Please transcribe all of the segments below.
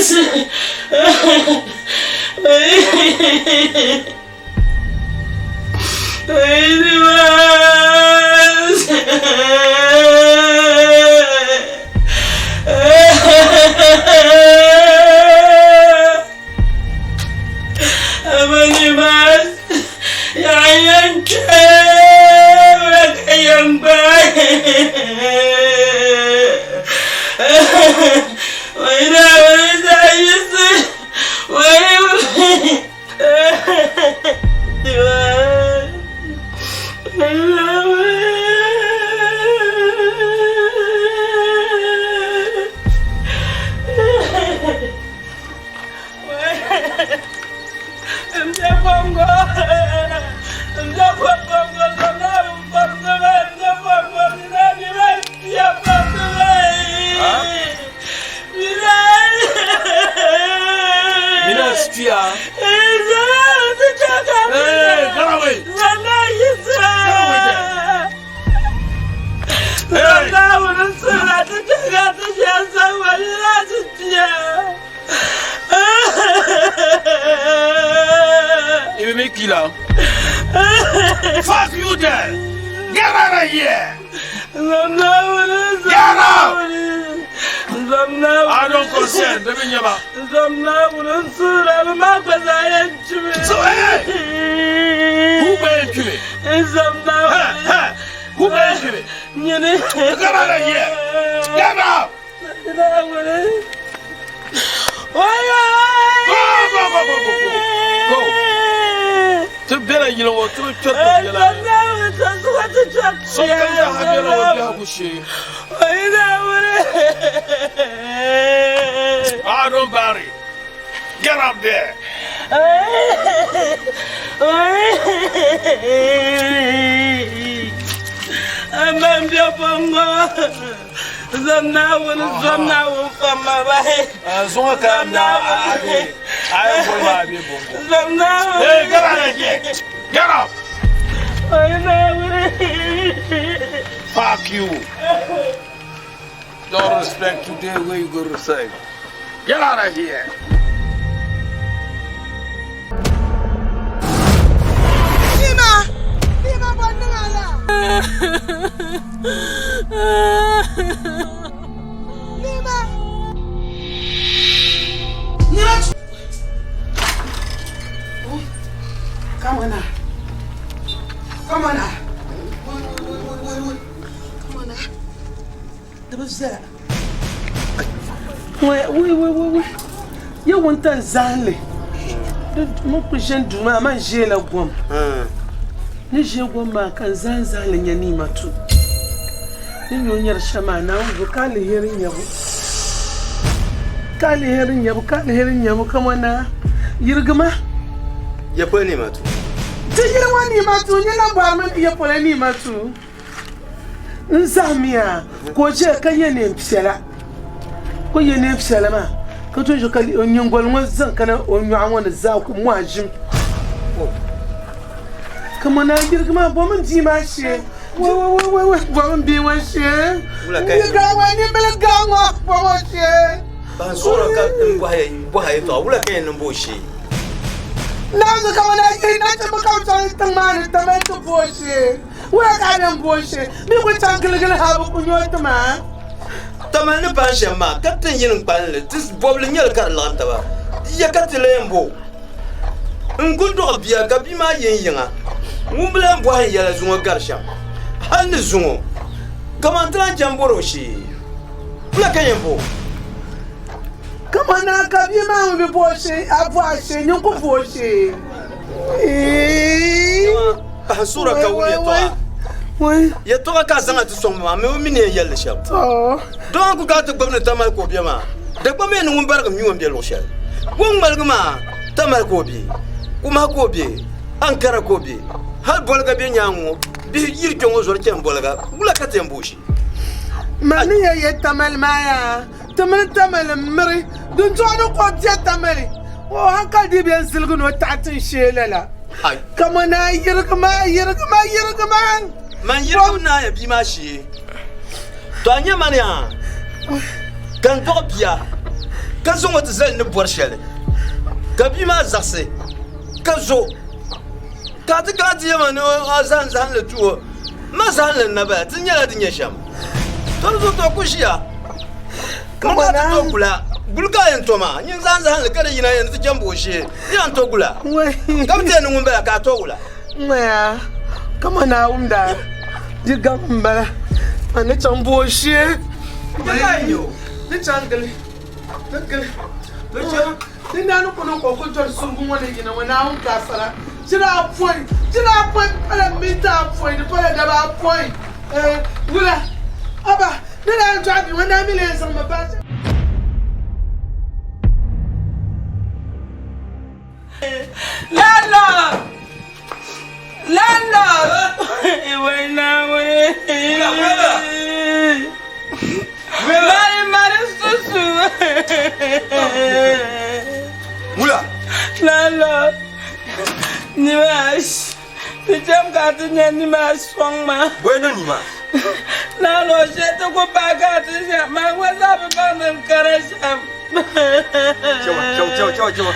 I bɛ min k'i la Fuck you there! Get out of here! Get out! I don't consent. Bɛɛ bɛ ɲɛ ma. So hey! Who bɛ yen Hey, hey! Who bɛ yen Get out of here! Get out! Go, go, go, go, go, go. Go. Ti bela yili ŋɔ ti bi kpɛri ti biɛla ni. Sokam zaaha bela o biɛhigu shee. Ah, don't worry. Get up there. Zuŋɔ ka na a be a yɛn boli maa a be bongo. Hey, get out of here. Get up. Fuck you. Don't respect today where you go to say. Get out of here. Nima! Nima bɔ niŋ a la? Nima! Nima! Come on now. Come on now. Come on now. Di bi viɛla. Wai wai wai wai ya wuntaŋ zahinli di mi ku ʒini duu maa man ʒiɛla gom ni ʒiɛ gom maa ka n zahim zahinli nya niimatu ni nyɛ o nyɛri shɛm maa Naawuni zuɣu ka aliheri nyabu ka aliheri nyabu ka aliheri nyabu kamani yirigima. Ya polo niimatu. Ti yili ŋɔ niimatu nyɛ na bɔrimi ni ya polo niimatu. N zahimya ka o ʒiya ka ye neen piɛla ka o ye neen piɛla maa ka tom ʒiya ka o nyingoli ŋɔ zaŋ kana o nyɔɣu ŋɔ ni zaa ku mɔhi ʒim ka mo naa yirigi maa bom n bia maa shee wai bom n bia ŋɔ shee n gaŋ ŋɔ nimbili gaŋ ŋɔ bom o shee Ban suɣiri ka n bɔhi a yɛtɔɣa wula ka yɛn niŋ bo o shee? Naawuni ka mo naa yihi nachimba ka bɛ chaŋ tiŋ maa ni tamali ti bo o shee. Wula ka a niŋ bo shee? Bɛ ku chaŋ giligili ha bɛ ku nyo ti maa. Tamali ni paai shɛm maa, ka tin yini n-kpalim li, ti bɔbili n-nyɛ li ka di laɣim taba. Ya ka ti lee bo? N ku dɔɣi bia ka bia maa yi n yiŋa. Ŋun bi lan bɔhi n yɛla zuŋɔ gari shɛm, hal ni zuŋɔ, kaman ti lan chani bɔr o shee. Wula ka yɛn bo? Kaman a ka bia maa ŋun bi bo o shee, a bɔh a shee, nyin ku bo o shee. Pahi suura ka wum yɛtɔɣa. Yɛtɔɣa ka a zaŋ a ti sɔŋ ma, a mi o mi ni yɛn yɛli li shɛm. Doo a ku ka a ti gbubi ni Tamali ka o be maa, Dagbaŋ mi ni ŋun barigi mi o ni be luɣ shɛli. O ni ŋmaligi maa, Tamali ka o be, Kumahi ka o be, Ankara ka o be, hal Boliga be nyaaŋa ŋɔ, bihi yiri kpe ŋɔ zɔri chani Boliga, wula ka ti yɛn bo o shee? Man ni yɛn yɛli Tamali maa yaa, Ti mini Tamali m-miri dundɔɣu ni ka o be Tamali. O hankali dii bɛ n-ziligi ni o taɣi tin shee lala. Kamani a yirigi ma, a yirigi ma, yirigi ma. Man yirigi naaya bia maa shee. To a nya mani yaa ka n dɔɣi bia. Ka zaŋ o ti zali ni bɔri shɛli, ka bia maa zaɣisi ka zo. Ka a ti kana ti yɛli ma ni a zahim zahinli tuh o, m ma zahinli n-na bala, ti nyɛla di nyɛ shɛm. To di zuɣu to ku ʒiya. Miri ka a ti to gula, guli ka a yɛn to maa, nyin zahim zahinli ka di yina yɛn ti jɛmbu o shee, di yɛn to gula. Ka bɛ ti yɛn ni ŋun bala ka a to wula? Ŋmaya, kaman Naawuni daa di gam m-bala, a ni chaŋ bo o shee. Ni chaŋ gili, ni gili, ni naa ni ku niŋ ka o kul doli surugu ŋɔ ni yina ŋɔ, Naawuni ka asara. Jira apɔin, jira apɔin pala minti apɔin, di pala daba apɔin. Wula, aba, ni daa yɛn dɔɣi bia ŋɔ, naa mi lee zaŋmi bahi. Landlord! Landlord! Wai Naawuni! Mari mari susu! Wula! Landlord! Nimash! Ti cham ka ti nya Nimash sɔŋ ma. Bɔyi niŋ Nimash? Landlord, shɛ ti ku paai ka ti nya man gba zaa bi baŋ din kara shɛm. Chama, chama, chama, chama, chama.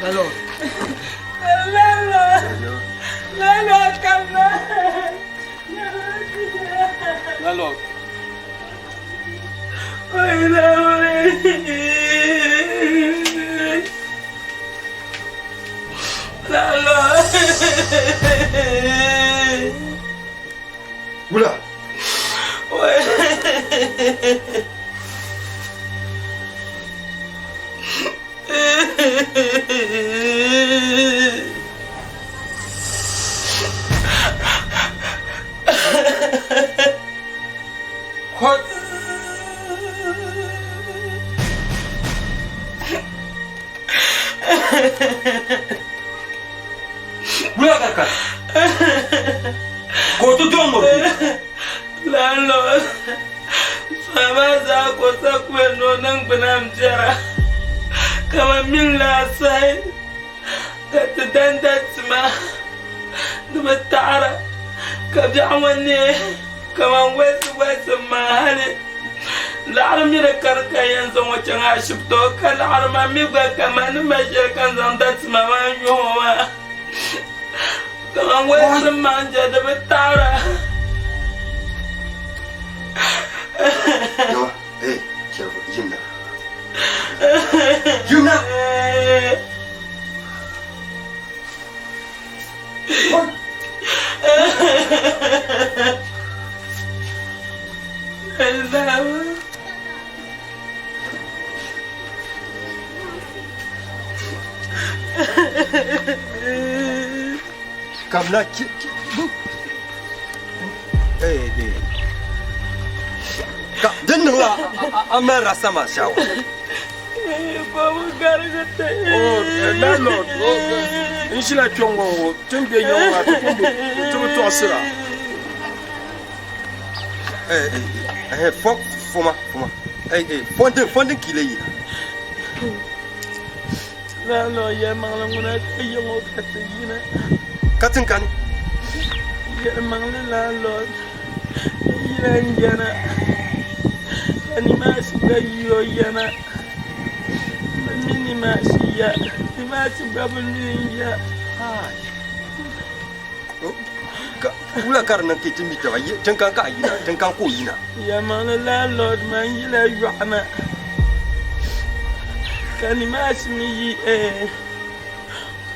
Lalo. Lalo. Lalo, kamna. Lalo. Wula. Wula ka ka. Ka o ti dɔŋ ŋɔ. Landlord, sɔya maa zaa ka o sa kuya ni o niŋgbuna m-biɛra kaman mini laasahi ka ti danda tima di bi taɣira ka biɛɣu ŋɔ neei kaman wɛsi wɛsi maa hali laɣiri mi di kani ka n yɛn zaŋ o chaŋ ashibiti o ka laɣiri maa mi gba kaman ni mali shɛli ka n zaŋ da tima maa n-nyuhi o maa kaman wɛsi maa n-je di bi taɣira. Yawa, hey, yimna. Yimna! Kamna ki ki bu. Hey, hey. Ka din niŋ la a mali rasta maa shawa. Oh, landlord, oh, n ʒila kpɛŋŋo ŋɔ ti ni bɛ yiŋ maa ti pun bi ti bi tɔɣisira. Eh, eh, eh, fo foma foma. Eh, eh, fondin fondin kile yina. Landlord yɛlimaŋli ŋuna ka yiŋ o ka ti yina. Ka tiŋ kani. Yɛlimaŋli landlord yila n yana ka nimaasi gba yi o yana bɛ mi nimaasi ya nimaasi gba bi mi n ya. Wula ka di niŋ ka ti mi taba tiŋ kani ka a yina tiŋ kani ka o yina. Yɛlimaŋli landlord man yila yɔɣu na ka nimaasi mi yi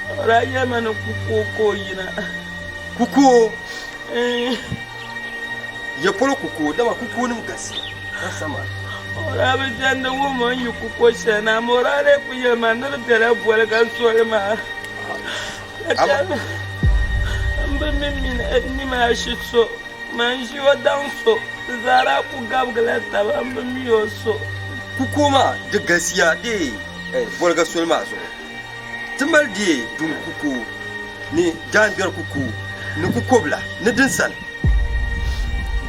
o daa yɛli ma ni kukuo ka o yina. Kukuo? Eh. Ya polo kukuo dama kukuo nim galisiya ka sama. O daa bi jɛndi wum o ni yi kukuo shɛli na amaa o daa lee kuli yɛli ma ni di bela boliga soli maa. Ka chɛ m bi mi mini nimashi so man ʒi o daŋ so di zaa daa ku gabigila taba m bi mi o so. Kukuo maa di galisiya dee boliga soli maa zuɣu. Ti mali deei duŋ kuko ni jaangbɛri kuko ni kukobila ni din sani.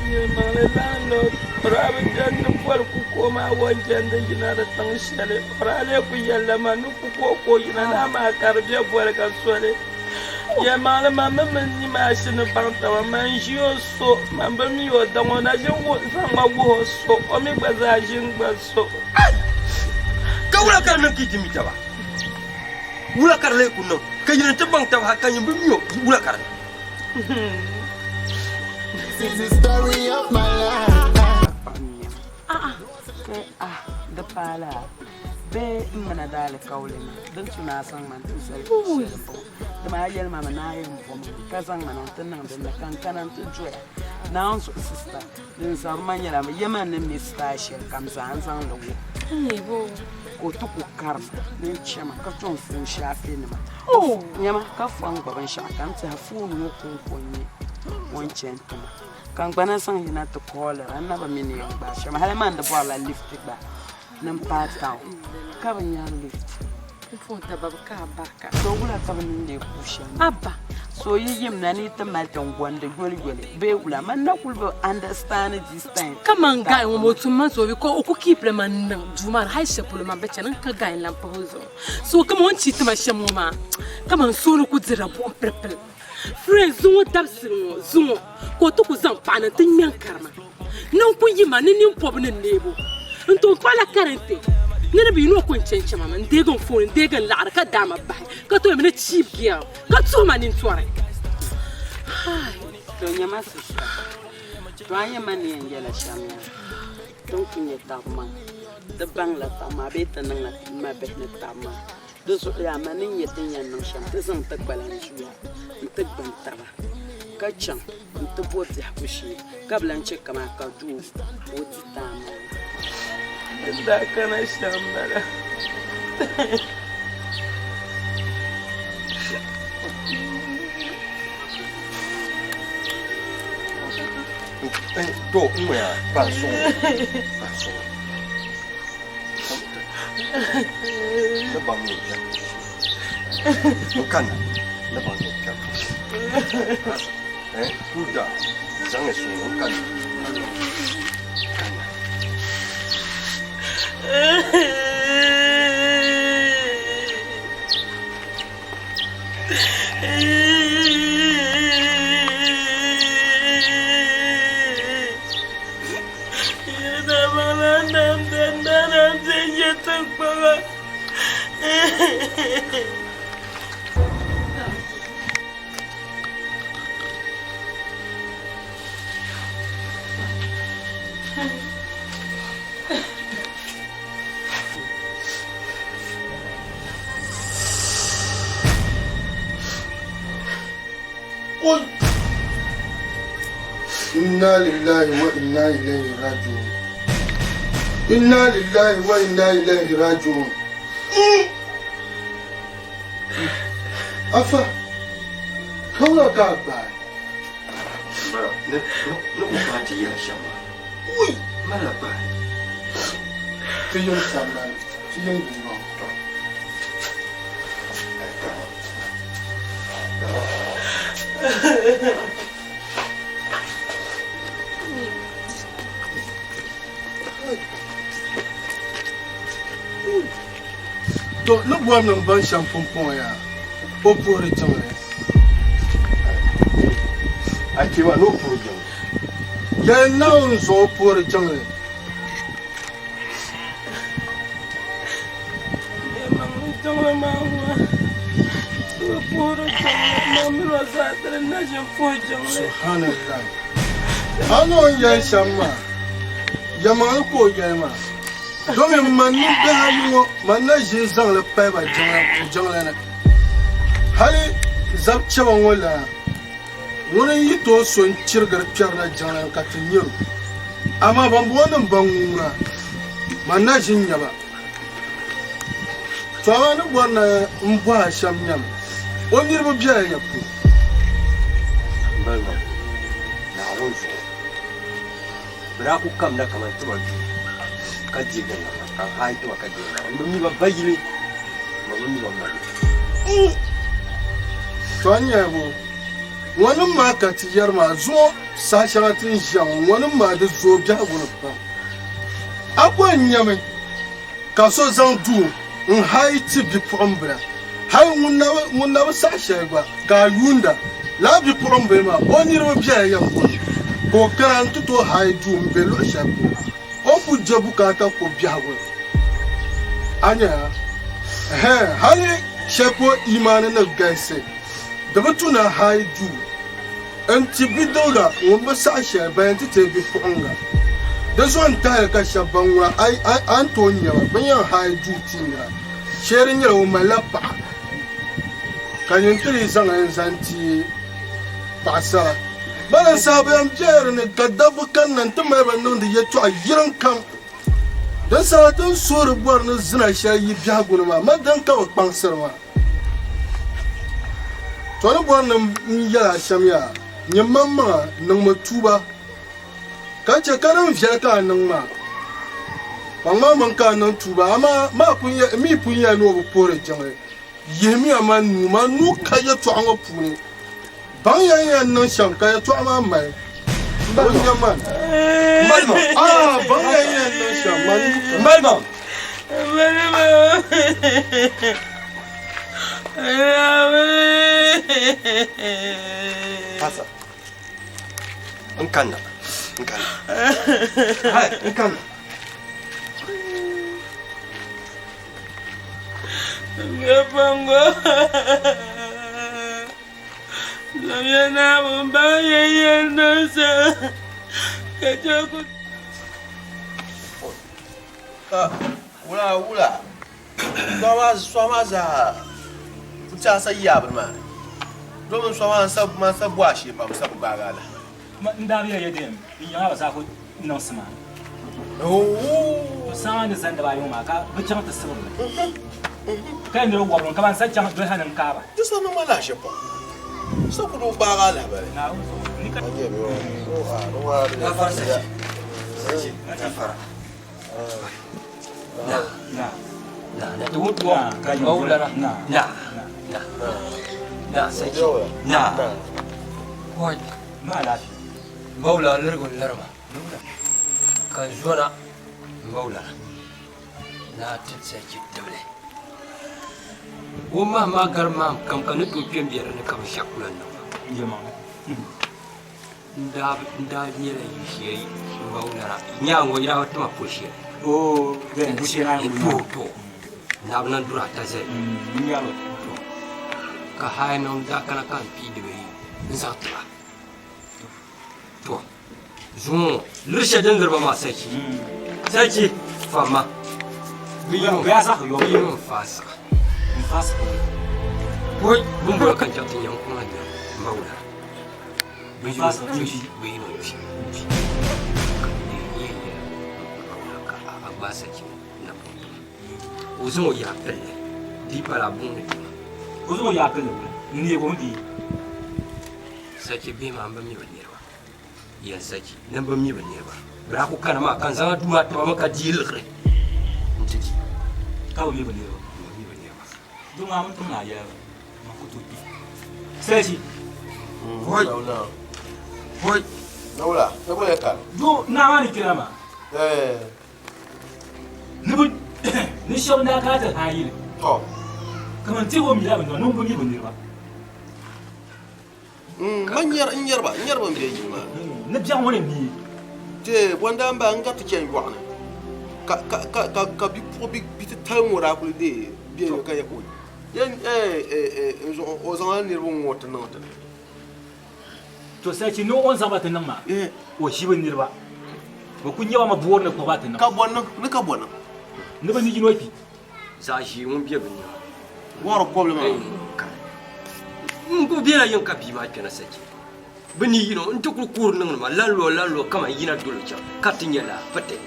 Yɛlimaŋli landlord, o daa bi beni ni boli kukoo maa o ni jɛndi yina di tiŋ shɛli. O daa lee kuli yɛlila ma ni kukoo ka o yina ni amaa ka di be boli ka soli. Yɛlimaŋli man mi mini ni maa shi ni baŋ taba, man ʒi o so, man bi mi o daŋ o na ʒi zaŋ ma wuhi o so, o mi gba zaa ʒi n-gba so. Ai! Ka wula ka di niŋ ka yi ti mi taba? Wula ka di lee ku niŋ ka yi ni ti baŋ taba hal ka nyin bi mi o? Wula ka di niŋ? Di paala bee m mina daalikauli ni din tu ni a zaŋ ma n-ti zali shɛli m-bɔŋɔ. Dama a yɛli ma mi ni a yɛn bo ma ka zaŋ ma na nti niŋ din ni ka n kana nti doya. Naawuni zuɣu sista, din zabiri ma nyɛla ya ma ni mi style shɛli kam zaa n zaŋ li wuhi ka o ti ku karim ni n chɛ ma ka tom foon shaafinima. Nyama ka fo n gba binshɛɣu ka n tɛha foon ŋɔ kɔŋko n-nyɛ o ni chɛ n-ti ma. Ka n gba na zaŋ yina ti koolira, n na bi mi ni yɛn gbaai shɛm. Hali man di bɔrila lift gba ni m paai town ka bi nyari lift. So wula ka bɛ niŋ lee ku shɛm? So yi yim na ni yi ti mali ti n-gondi yolyoli bee wula? Man na kuli bi understand this time. Kaman guy ŋɔ maa o tum man so because o ku keep li man niŋ duu maa ni hali shɛli polo man bi chani n ka guy n lan pahi o zuɣu. So kaman o ni cheat ma shɛm ŋɔ maa kaman so ni ku dirila buɣim pilipili. Friends zuŋɔ dabisili ŋɔ zuŋɔ ka o ti ku zaŋ paɣa na nti ŋmɛ n karima ni n ku yi ma ni ninpɔbu ni neebu n tooi paɣila karinte ni di bi yi ni o ku n chɛ n chɛ ma mi n deegi n foon n deegi n laɣiri ka daa ma bahi ka tooi mi ni cheap girl ka tuhi ma nintɔri. To nyama sister, to a nyɛ ma ni yɛn yɛla shɛm yaa, din ku nyɛ tab maa, ti baŋla tab maa bee ti niŋla mabihi ni tab maa. Di zuɣu yaa ma ni nyɛ tin yɛn niŋ shɛm, ti zaŋ ti kpalan zuya nti gbani taba, ka chaŋ nti bo biɛhigu shee, ka bi lan chɛ kaman ka doo ka o di ti amaana. Din daa kana shɛm m-bala. To n ŋɔya pa n sɔŋ pa n sɔŋ. Ni baŋ ni kpɛm n kanna ni baŋ ni kpɛm cool down zaŋ ni suŋ n kanna kanna. Inna lillahi wa inna ilayhi raji'un. Inna lillahi wa inna ilayhi raji'un. Afa, ka wula ka a gbaai? Ni ni o kana ti yɛli shɛm maa. Ui, malila gbaai. Ti yiŋ sambani, ti yiŋ dundɔŋ. To ni bɔri ni m baŋ shɛm pumpɔŋɔ yaa, o puhiri jiŋli. A kpee maa ni o puhiri jiŋli. Yɛli Naawuni zuɣu o puhiri jiŋli. Jiŋli maa ŋɔ bɛ puhiri jiŋli maa mini o zaa ti di na ʒini puhi jiŋli. Subhanallah. A ni o ni yɛli shɛm maa, yɛlimaŋli ka o yɛli maa. Domin man ni bihi ayi ŋɔ, man na ʒi n-zaŋ li pahi ba jiŋli ni. Hali zab chɛba ŋɔ lana, ŋuni n-yi tooi so n-chirigiri kpɛrina jiŋli ni ka ti nyar o. Amaa bambɔŋɔnim ban ŋuura, man na ʒi n-nya ba. To amaa ni bɔri ni m bɔhi a shɛm nyami, o niriba bela ya polo? Mali maa, Naawuni zuɣu, bɛ daa kul kamina kaman tima duu ka deegi n nama, ka n haai tima ka deegi n nama. M bi mi ba ba yili, m bi mi ba ma yili. To a nyaya bo? Ŋɔnim maa ka ti yɛri maa, zuŋɔ saha shɛŋa ti ni ʒiya ŋɔ, ŋɔnim maa di zooi biɛhigu ni pam. A ko n-nyami ka so zaŋ duu n-hayi ti bipuɣimbila, hal ŋun na bi saɣi shɛli gba ka a yuunda lala bipuɣimbila maa, o niriba bela yɛm polo ka o kana nti tooi hayi duu m-be luɣ shɛli polo. O ni kul je bukaata ko biɛhigu ni. A nya? Ɛhɛn, hali shɛli polo imaani ni galisi, di bi tu ni a haai duu n-ti bidibiga ŋun bi saɣi shɛli ban yɛn ti teei bipuɣiŋga. Di zuɣu n-tahili ka shɛba ban ŋuna a ni tooi nya ba bɛ ni yɛn haai duu ti nira shee di nyɛla o malila paɣa ka nyin ti dii zaŋ li n-zaŋ ti paɣisara. Bala n-saha bɛ yɛn bela di ni ka dabba kanna nti mali ba niŋdi yɛtɔɣa yiriŋ kam. Din saha ti ni suhiri bɔri ni zina shɛli yi biɛhigu ni maa, ma din ka bɛ kpaŋsiri maa. To ni bɔri ni n yɛl a shɛm yaa, nyini maŋmaŋa niŋmi tuuba, ka chɛ ka din viɛli ka a niŋ maa. Kpaŋmaŋ mini ka a niŋ tuuba, amaa m mi pun yɛli ni o bi puhiri jiŋli. Yihimiya man nuu, man nuu ka yɛtɔɣa ŋɔ puuni. Baŋya n yɛn niŋ shɛm ka yɛtɔɣa maa mali. O nya man. Aa, baŋya n yɛn niŋ shɛm, man nuu ka. Pasa. N kanna. N kanna. Hai, n kanna. Biɛpango Zamiya Naawuni baŋ yɛn yɛn niŋ shɛm ka chɛ ku. Ka wula wula sɔɣu maa zaa ku ti sa yaa bini maa ni domin sɔɣu maa n sa bo a shee pam sa bi gbaagi a lahi. N daa bi yɛli ya din n yiŋa ba zaa ku niŋ sima. To saŋa ni zani dibaayi ŋɔ maa ka bɛ chaŋ ti sibiri li. Ka yɛn doli wɔbiri ka ban sa chaŋ doli ha ni n-kaai ba. Di sa niŋ ma lahiʒe pam. Sa ku tooi gbaagi a lahibali. Bawla lirigu n-liri ma ka n zona m bawlana ni a ti sachi tibili. O mahi maa gari mahim kam ka ni tooi kpe m-be di ni ka binshɛɣu ku lan niŋ ma. N daa nyɛla yi shee m bawlana nyaaŋa o daa bi ti ma pol shɛli. To n daa bi lan duri ata zali. Ka haya niŋ daa kana ka n pii dibayi n-zaŋ ti ba. To, zuŋɔ ŋɔ, liri shɛli din liri ba maa sachi. Sachi, famma. Bɛ yino n-faai siɣi. Pɔi, bɛ ni bɔra ka n chaŋ ti nya n kuŋ la nya m ba wula. Bɛ yino n-kpi. Ka n leei yɛn yɛli m ba wula ka a gbaai sachi ŋɔ napɔŋ tuma. O zaŋ o yaa pili li, di yi pala a buŋ ni ti ma. O zaŋ o yaa pili li wula? N-neeg o mi bee? Sachi bihi maa m-bi mi bɛ niriba. Yɛn sachi ni m-bi mi bɛ niriba. Bɛ daa kul kana maa ka n zaŋ a duu maa ti ba mi ka deei liɣiri nti di. Ka bi mi bɛ niriba. M bi mi bɛ niriba. Doo maa mini tim ni a yɛli ba, man ku tooi kpi. Sachi. Hoi! Hoi! Nawula, ti boli ya kari. Doo, naa maa ni kpɛna maa. Ni bɛ ni shɛba n-daa kana ti haai yili. Tɔ! Kaman ti o mila bɛ niriba, ni o bi mi bɛ niriba. Ma n nyɛri ba, n nyɛri ba m-be yili maa ni. Ni biɛɣu ŋɔ ni neei. Ti bɔnda m-ba n-gariti chani yɔɣu ni, ka, ka, ka, ka, ka bipuɣ bi titali ŋɔ daa kuli deei bɛ ka yɛ ka o yɛn, n zuɣu o zaŋla niriba ŋɔ ti niŋ ti ni. To sachi ni o ni zaŋ ba ti niŋ maa, o ʒi bɛ niriba. Bɛ kul nya ba mi boori ni kpuɣi ba ti niŋ. Ka bɔ niŋ? Ni ka bɔ niŋ? Ni bɛ ni yino kpi. Zaɣ ʒee ŋun be bɛ nima. Wɔɣiri kɔbili maa. N kul bela yiŋ ka bia maa kpɛna sachi. Bɛ ni yino nti kul kuuri niŋdi ma lanluo lanluo kaman yina dol o chaŋ ka ti nya laa piti.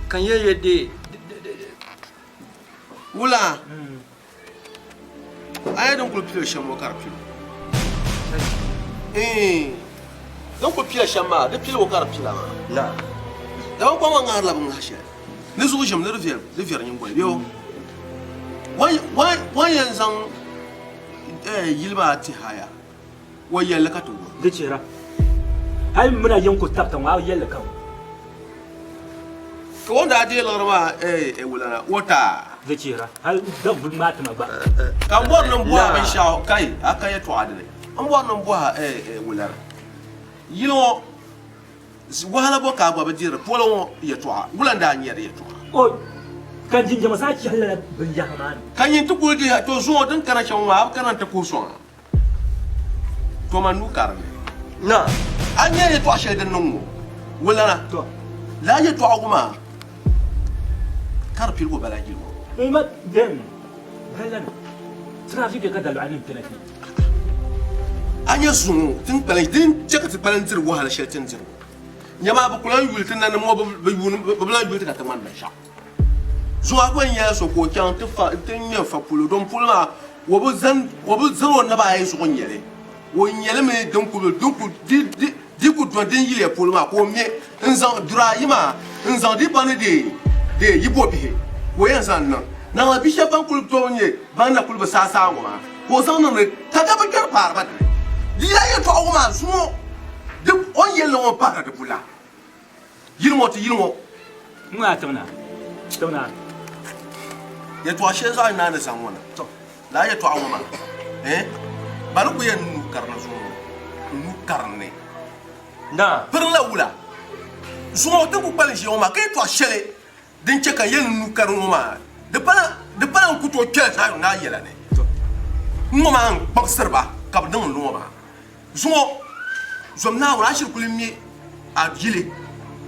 Ka n yɛli ya dee. Wula? A yɛli din kuli pili shɛm ŋɔ ka di pili din kuli pila shɛm maa di piligu ka di pila maa dama kpam ŋɔ ŋahirila bi ŋahi shɛli ni zuɣu ʒim ni di viɛri nyingoli bee o ni yɛn zaŋ yili maa ti haya o yɛlli ka ti wum. Di chihira. Hali mini a yɛn ku tabita ŋɔ a yɛlli ka wum. Ka o ni daa deei liɣiri maa wulana o taa. Di chihira. Hali dagbuli maa tima gba. Ka m bɔri ni m bɔhi binshɛɣu kai a ka yɛtɔɣa dini. M bɔri ni m bɔhi wulana yili ŋɔ Wahala bɔ ka a gba bi diri polo ŋɔ yɛtɔɣa? Wula n-daa nyɛ di yɛtɔɣa? O, ka n jinjama zaa chɛhi lala binyɛhiri maa ni. Ka nyin ti kuli dihi a, to zuŋɔ din kana shɛm ŋɔ maa, a bi kana nti kuhi sɔŋ a. To man nuu ka di ni. Na. A nya yɛtɔɣ shɛli din niŋ ŋɔ? Wulana, lala yɛtɔɣa ŋɔ maa ka di piligu bala yili ŋɔ. M ma den galani, traffic ka daluɣa nim kpɛna kpɛ. A nya zuŋɔ ti ni kpalim din chɛ ka ti kpalim diri wahala shɛli ti ni diri ŋɔ. Nyama bɛ ku lan yuli ti nanim ŋɔ bɛ bi lan yuli ti ka ti ŋmani binshɛɣu. Zuŋɔ a ku yɛn nyɛla so ka o chaŋ ti fa ti ŋme fa polo din polo maa o bi zani o bi zani o naba ayi zuɣu n-nyɛ li. O nyɛ li mi din ku din ku di di di ku dɔni din yiliya polo maa ka o ŋme n-zaŋ duri ayi maa n-zaŋ di pa ni di di yi bo bihi ka o yɛn zaŋ niŋ naɣila bi shɛba ban kuli tooi nyɛ ban na kuli bi saai saai ŋɔ maa ka o zaŋ niŋdi ka ka bi kpɛri paari ba dini. Di yaa yɛltɔɣa ŋɔ maa zuŋɔ di o ni yɛlli ŋɔ pahiri di bula. Yili ŋɔ ti yili ŋɔ. N ŋɔ a tiŋna, tiŋna. Yɛltɔɣa shɛli zaɣ naa ni zaŋ ŋɔ na. Tɔ, lala yɛltɔɣa ŋɔ maa, eh, ba ni ku yɛn nuu karini zuŋɔ ŋɔ, n nuu karini. Naa. Pirinla wula? Zuŋɔ ti ni ku kpalim ʒiya ŋɔ maa ka yɛltɔɣa shɛli Din chɛ ka n yɛli n nuu kari ŋɔ maa, di pala di pala n ku tooi kpɛla Zion naa yɛla ni. N ŋɔ maa n kpaŋsiri ba ka bɛ niŋ n nuu maa. Zuŋɔ, zom Naawuni, a shiri kuli me a yili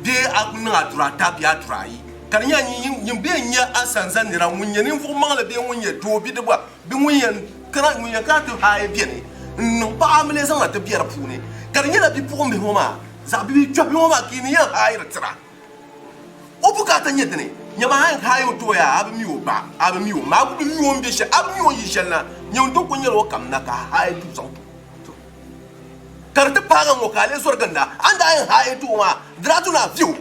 bee a kuli niŋ a duri ata bee a duri ayi, ka di nyɛla nyin bee n-nyɛ a sanza nira ŋun nyɛ ninvuɣ maŋli bee ŋun nyɛ doo bidibga bee ŋun yɛn kana ŋun yɛn kana ti haai beni n-niŋ paɣa amiliya zaŋ na ti be di puuni, ka di nyɛla bipuɣimbihi ŋɔ maa zaɣ bibihi kpɛhi ŋɔ maa ka yi ni yɛn haayiri tira. O bukaata nyɛ dini? Nyama a yɛn haai o ti o yaa, a bi mi o ba, a bi mi o ma, a ku bi mi o ni be shɛli, a bi mi o ni yi shɛli na. Nyɛ n ku nyɛla o kamina ka a haai duu zaŋ ti o. Ka di ti paagi ŋ-ŋɔ ka a lee zɔri ginda, a ni daa yɛn haai ti o maa, di daa tu ni a vi o.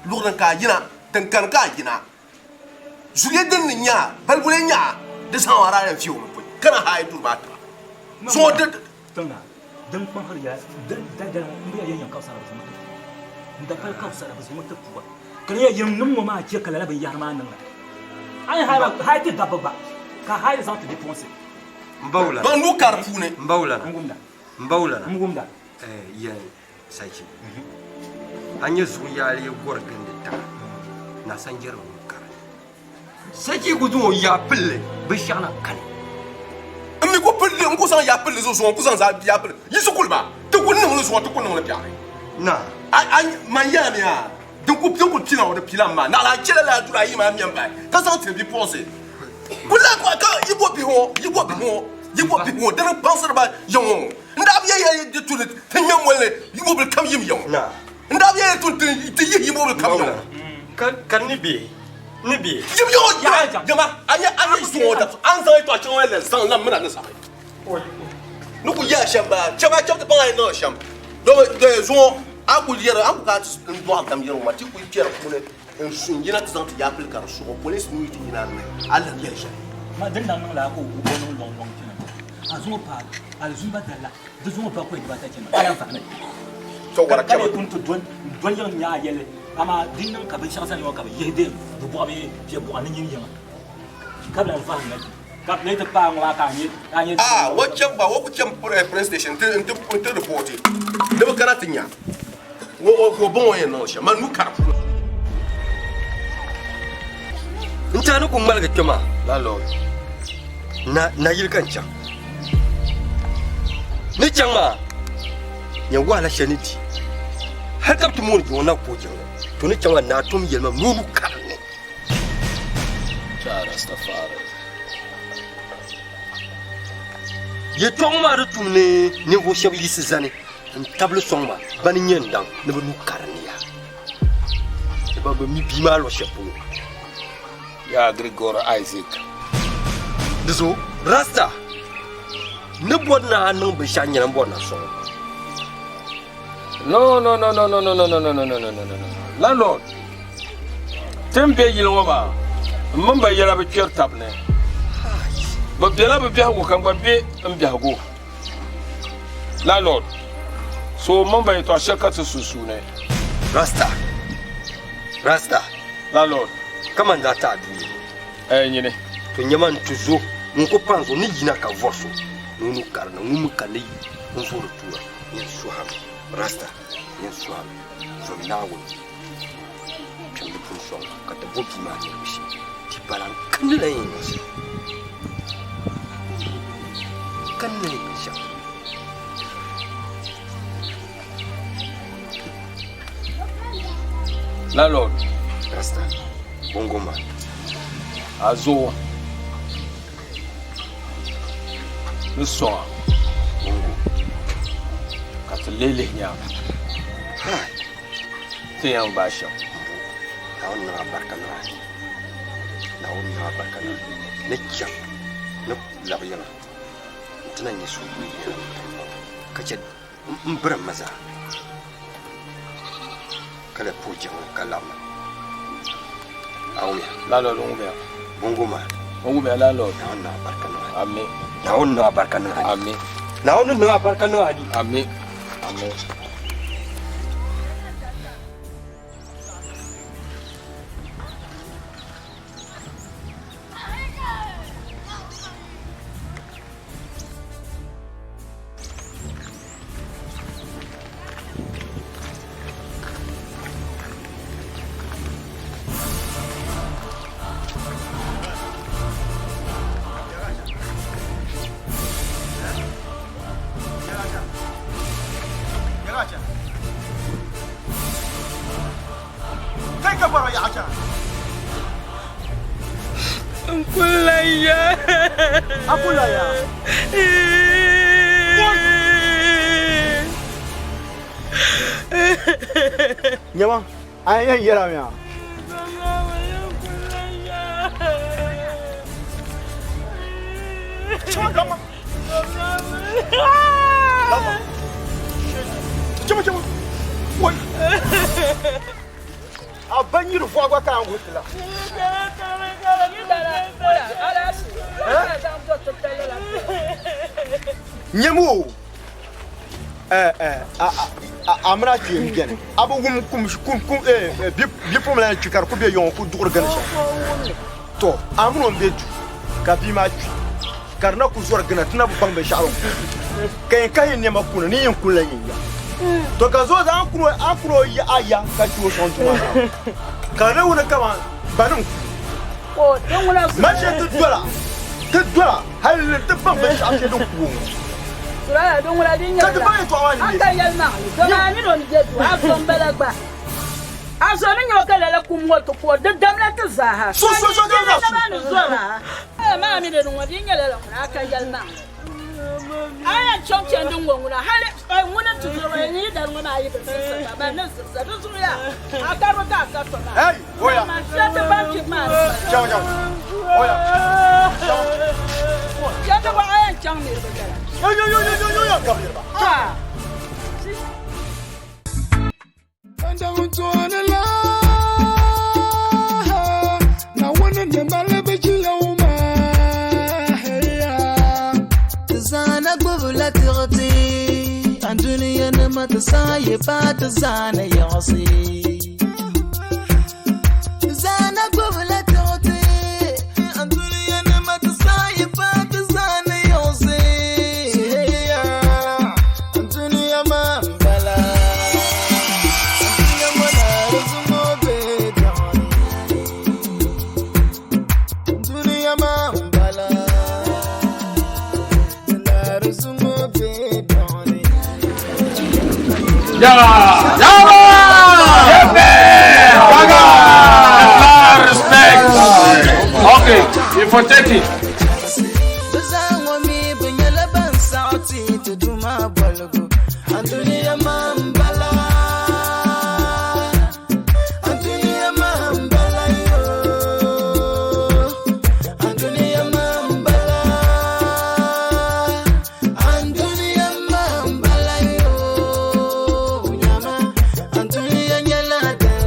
Luɣ din ka a yina, tin kani ka a yina. Zuliya din ni nya a, balibu lee nya a, di saha maa a daa yɛn vi o mi pɔi ka na haai duri maa tira. Zuŋɔ di. Tiŋa din kpaŋsiri ya din daldali ŋɔ m-be ya yɛn yɛn kabisara bɛ zuŋɔ ti puwa. N dapali kabisara bɛ zuŋɔ ti puwa. Ka di nyɛla yɛmnim ŋɔ maa chɛ ka lala binyɛhiri maa niŋda. A yi haai ba, haai ti dabba gba, ka haai li zaŋ ti bipuɣinsi. M ba wulana. Ban nuu ka di puuni. M ba wulana. M wumda. M ba wulana. M wumda. Yɛli Sachi, a nya zuɣu yaali yi gɔri gindi tiŋa, na sanjɛrigu ŋun kari. Sachi ku zaŋ o yaa pilli binshɛɣu na kani. N mi ku pilli, n ku zaŋ yaa pilli zuɣu zuŋɔ, n ku zaŋ zaa yaa pilli yi shikuru maa, ti ku niŋ li zuŋɔ, ti ku niŋ li biɛɣuni. Na. A, a, man yɛlimi a, din ku, din ku pila ŋɔ, di pila m maa, naɣila a chɛla lala duri ayi maa mɛm bahi, ka zaŋ tiri bipuɣinsi. Ku lahi ku, ka yi bo bihi ŋɔ, yi bo bihi ŋɔ, yi bo bihi ŋɔ, dini kpaŋsiri ba ya ŋɔ ŋɔ. N daa bi yɛli ya yi di tu ni ti ŋme moli ni yi mobili kam yim ya ŋɔ. N daa bi yɛli ya tu ni ti yihi yi mobili kam ya ŋɔ. Ka ni be, ni be. Yim ya ŋɔ, yɛma, yɛma, a nya, a nya zuŋɔ dabisa, a ni zaŋ yɛtɔɣa shɛŋa ŋɔ la zaŋ lam mina ni zaɣi. Ni ku yɛli shɛm bala, chɛm a chɛm ti baŋ a ni niŋdi shɛm. Domi zuŋɔ a ku yɛri, a ku kana ti n dɔɣim tam yɛri ŋɔ maa, ti ku kpɛri puuni n yina ti zaŋ ti yaa pili ka di suɣi, polinsi nuu yi ti yina ni a lan yɛli shɛli. Ma din daa niŋ laa ka o niŋ lɔŋ lɔŋ chana maa, a zuŋɔ paagi alizumba dali la, di zuŋɔ bakɔi dibata chana, a lan fahimi. To wara Ka chɛma. lee pun ti doli yiŋ nya a yɛlli, amaa di niŋ ka binshɛɣu zani ŋɔ ka bɛ yihi di buɣa bee bɛ buɣa ni nyini yiŋa, ka bi lan fahim na ka bɛ lee ti paai ŋɔ maa ka a nya a nya. A o chɛm gba, o ku chɛm police station nti report ni bɛ kana ti nya o baŋ o yɛn niŋ shɛm, man nuu ka di puuni. N tɛha ni ku ŋmaligi kpe maa. Landlord. Na, nayili ka n chaŋ. Ni chaŋ maa, nyɛ wahala shɛli ni di. Hali ka bɛ ti mooni jiŋɔ na ku o jiŋli. To ni chaŋ maa, naa tom yɛli ma ni o nuu karim ni. Jah Rastafari. Yɛtɔɣa ŋɔ maa di tum ni ninvuɣ shɛb yiɣisi zani n-tabili sɔŋ ma bani n-nyɛ n daŋ ni bɛ nuu karim ni ya. Ni ban bi mi bia maa luɣ shɛli polo. Yaa Grigor Isaac. Di zuɣu Rasta ni bɔri ni a niŋ binshɛɣu nyɛla m bɔri ni a sɔŋ o. No, no, no, no, no, no, no, no, no, no, no, no, no, no, no. Landlord, ti ni be yili ŋɔ maa, m mini ba yɛla bi kpɛri tab ni. Bɛ bela bɛ biɛhigu ka n gba be n biɛhigu. Landlord, So m mini ba yɛtɔɣ shɛli ka ti sunsuuni. Rasta, Rasta. Landlord. Kaman daa ti a duu yini. Ɛɛ nyini. To nyama n ti zo ŋun ku pa n zuɣu ni yina ka vɔri so ni o ni kari na ŋun mi ka ni n zuɣuri tuura yɛn suhimi. Rasta, yɛn suhimi. Zom Naawuni kpɛm di puni sɔŋ ka ti bo bia maa niriba shee. Ti bala n kanni la yɛn niŋ shɛm. N kanni la yɛn niŋ shɛm. Landlord. Rasta, bongo man. A zuɣu ni sɔŋa bongo ka ti lihi lihi nyaaŋa ti yɛn gbaai shɛm. Naawuni niŋ a barika niŋ a ni. Naawuni niŋ a barika niŋ a ni chaŋ ni labi yiŋa nti na nyɛ suhudoo yɛla ka chɛ M birim ma zaa, ka lahi puhi jiŋli ka labina. A wumiya? Landlord, n wumiya. Bongo maa. N wumiya landlord. Naawuni niŋ a barika niŋ a ni. Ami. Naawuni niŋ a barika niŋ a ni. Ami. Naawuni niŋ a barika niŋ a ni. Ami. Ami. N kuli ya. A kuli ya. Nyama, a yɛn yɛla mi a? Chama, lama. Chama, chama. Wai. A ba nyiri fɔ gba ka an guti la. Nyɛmo a mini a kpee n biɛni a bi wum kum kum kum bipuɣunbila ni kpi ka di ku bɛ yiŋɔ ku duɣuri gini shɛm to a mini o n bɛ duu ka bia maa kpi ka di na ku zɔri gina ti na bi baŋ binshaɣu din ku ka yɛn kahi niɛma kuni ni yɛn kuni la yɛn ya to ka zuɣu zaa a kuni o ya a ya ka kpi o sɔŋ duu maa ni ka di wuni kaman banim ku mashɛ ti dola ti dola hali ni ti baŋ binshaɣu shɛli din ku o ŋɔ ka ti baŋ yɛltɔɣa maa ni nyɛ. A zo ni nyɛ o ka lala kum ŋɔ ti ku o, di damla ti zaaha. So, so, so, Ka so, yi naba ni zɔra. A maa mi di ni ŋɔ, di yi nyɛ lala ŋuna, a ka yɛlimaŋli. A yɛn chaŋ chandi ŋɔ ŋuna, hali ŋuni nti zɔr o, ni yi dari ŋɔ maa yi bi zibisi ba, ban ni zibisa, di zuɣu yaa, a karibu ka a ka so maa. Hey, oya. Amaa shɛli ti ban kpibu maa ni bala. Chaŋ, chaŋ. Oya. Chaŋ. Chandi ŋɔ a yɛn chaŋ niriba yɛla. Yo, yo, yo, yo, yo, yo, yo, gabi niriba. Ah. Ti zaana gbubila tiɣiti, anduniya nima ti saha yi paai ti zaana yiɣisi. Ti zaana gbubila tiɣiti, anduniya nima ti saha yi paai ti zaana yiɣisi. Anduniya maa m-bala. Anduniya ŋɔ na di zuŋɔ bee daɣiri. Anduniya maa m-bala. Di na di zuŋɔ bee daɣiri. Ya! Ya! Gaga! Respect! Okay, you for take it. Bɛ zaa ŋɔ mi bɛ nyɛla ban saɣi ti ti Duuma boligu. Anduniya maa m-bala. Anduniya maa m-bala yoo. Anduniya maa m-bala. Anduniya maa m-bala yoo. Nyama, anduniya nyɛla din.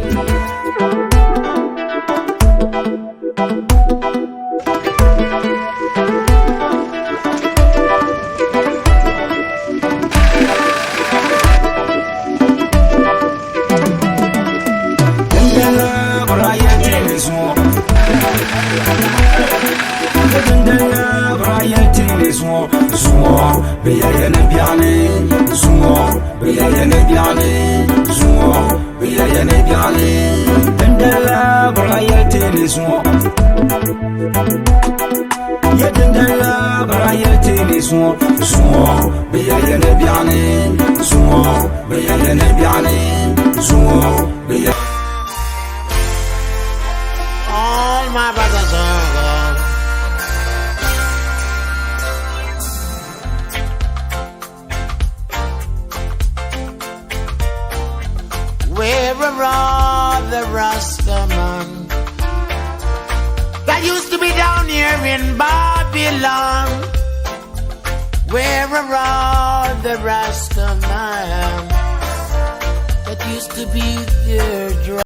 All my brothers are gone. Where are all the Rastaman that used to be down here in Babylon? Where are all the Rastaman that used to be there?